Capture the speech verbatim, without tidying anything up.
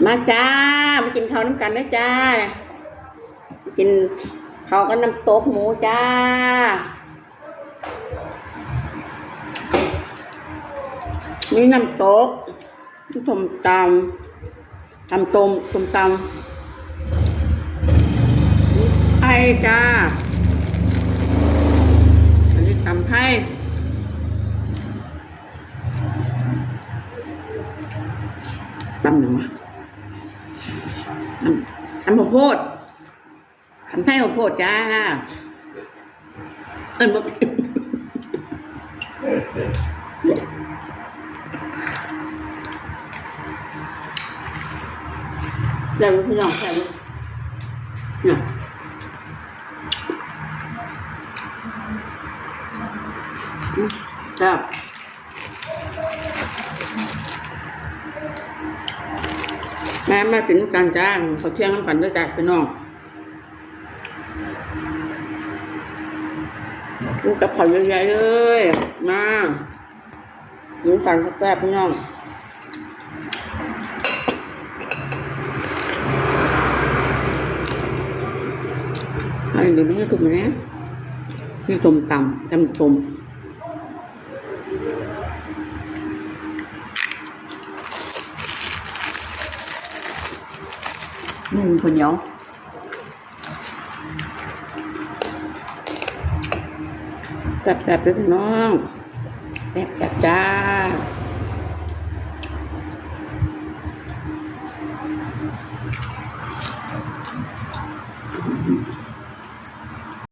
มาจ้า มากินข้าวนำกันเด้อจ้า กินข้าวกับน้ำตกหมูจ้า มีน้ำตก มีส้มตำ ตำต้ม ส้มตำ ไทยจ้า อันนี้ตำไทย ตำหยังวะ ตำ ตำข้าวโพด ตำไทยข้าวโพดจ้า เอิ้นบ่เป็น แซ่บอยู่พี่น้อง แซ่บอยู่ เนี่ย อืม แซ่บ มา มากินนำกันจ้า ข้าวเที่ยงนำกันเด้อจ้าพี่น้อง กินกับข้าวใหญ่ๆเลย มา กินกันแซ่บๆพี่น้อง อันนี้ไม่ใช่ต้มนะ นี่ส้มตำ ตำส้ม นึ่งข้าวเหนียว แซ่บๆเด้อพี่น้อง แซ่บๆจ้า